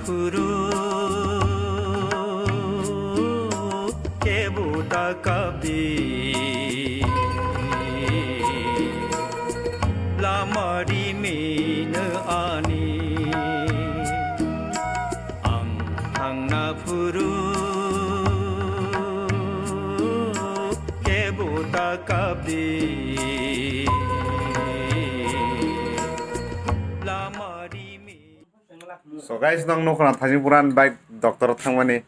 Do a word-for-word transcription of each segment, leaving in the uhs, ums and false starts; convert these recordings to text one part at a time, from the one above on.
Puru kebo ta kabi lamari mino ani ang thangna puru kebo ta kabi lamari mi. So guys, nong nukha na thajing puran bike doctor thangmani.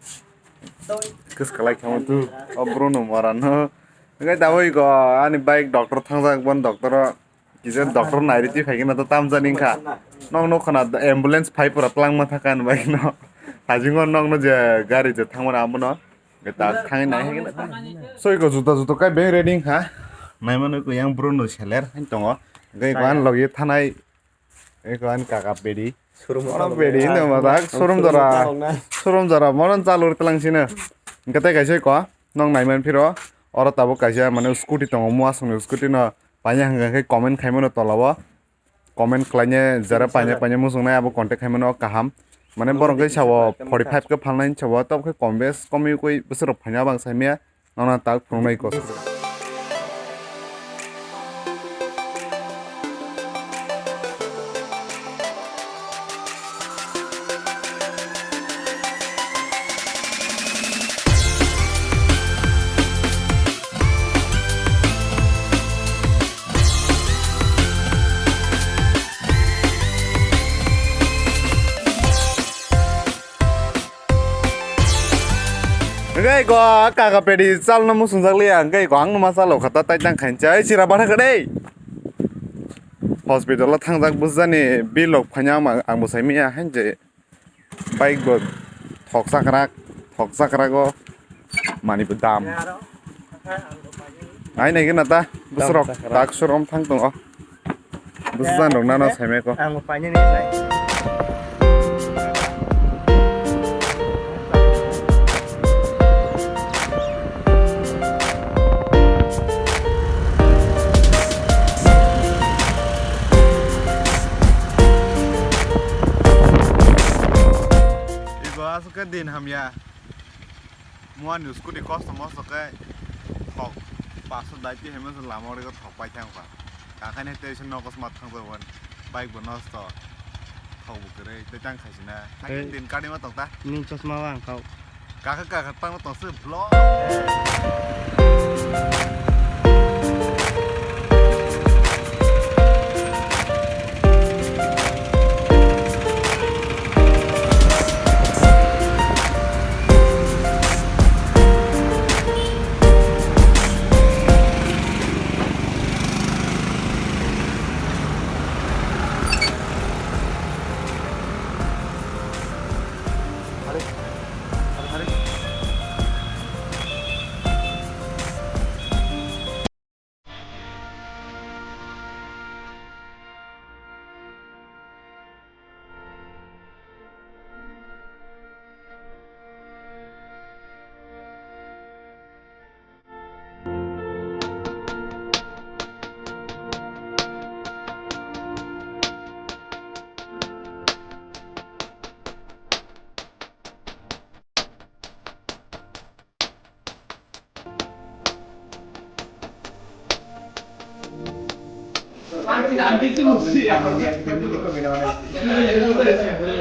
Kwswk kwlai khamu tu, o bro no mora no. Hwnkhe tabuk iko ani bike doctor thangjak, bon doctor o kisa doctor nairwi twi phaikhe no to tamjani wngkha. Nong nukha na ambulance phai pura twlangma thangkha ani bike no. Thajingo nong no je gari je thangmani abono. Hwnkhe ta thangwi nai hai khe. So iko juta juta kai beng ready wngkha. Naimano iko yang bro no seler hai tongo. Hwnkhe iko ani logi thanai. Eko ani kaka pedi. Showroom o oro tamo pedi ya. Hinwi ma tak showroom showroom jora. Talong na. Showroom jora mono chalur tlang sino. Hwnkhe tei kaisa ko nong naiman phiro. Oro tabuk kaisa mane scooty tongo, muasung ni scooty no paina hwnkha khe comment khaimano tola o. Comment khlaina jara paina paina muchungnai abo contact khaimano kaham. Mane borok khe sao forty five khe phalnai sao tok khe kom bes komwi koi bwswk rok phaina bang saimaya. Nono tak phunuknai kosok. Hwnkhe iko kaka pedi chalno muchungjak liya, hwnkhe iko ang numa chalo kha ta tai tang khaincha, ei chira bara kha dei. Hospital o thangjak bwsani bill rok phaina ang, ang bo sai manya, hain je bike bo thoksa kwrak, thoksa kwrak o mani bo dam. Ai nai gana ta, bwswk rok tak surom thang tongo. Bwswk rok nano saimai ko. Ang painani lai. Ibo aswk khe din hamya. Muani scooty kosto mosto khe thok paso daiti hai masa lama ori thok pai thang kha. Kakhani tei se nogo sma thang jago bike bo nosto. Thok bo kwrwi tei tang khaisina. Hai din kani ma tong ta. Ni chosma wang kau. Kakha kakha tang tong se vlog.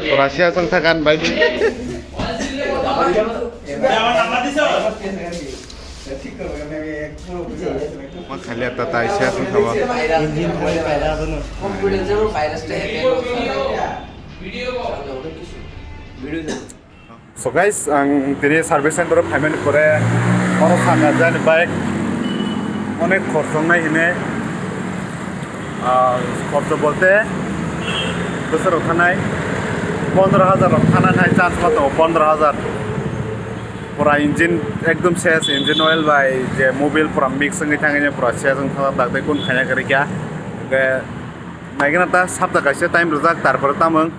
Pura siya song thakan bai. Ma khali ta tai siya song thawa. So guys, ang tini service center o phaimani pore oro sakha je ani bike onek khorchok nai hine, ah, khorchok bolte bwswk rok thanai pondro hajar rok thana nai chance ma tongo, pondro hajar. Pura engine ekdom ses, engine oil bai je mobil pura mix wngwi thangwi pura ses wng thang tak tei kun khaina kwrwi kha. Hwnkhe naigwna ta sapta kaisa time rwjak, tarpore tamung.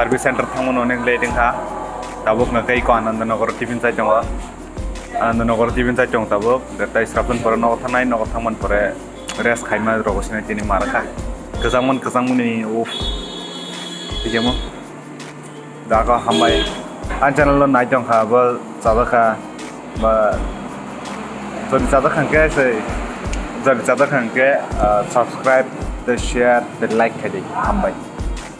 Service center thangmano onek late wngkha. Tabuk no tei ko Anandanagar tiffin chai tongo. Anandanagar tiffin chai tong tabuk. Tei srapjani pore nogo thangnai, nogo thangmani pore rest khaima rogo sinai tini markha. Kwchangmani, kwchangmani, uff. Tijemo. Jaga hambai. Ang channel lo nai tongkha, bo chajakha. Ba, jodi chajakha hwnkhe se, jodi chajakha hwnkhe, ah, subscribe, tei share, tei like khaidi. Hambai.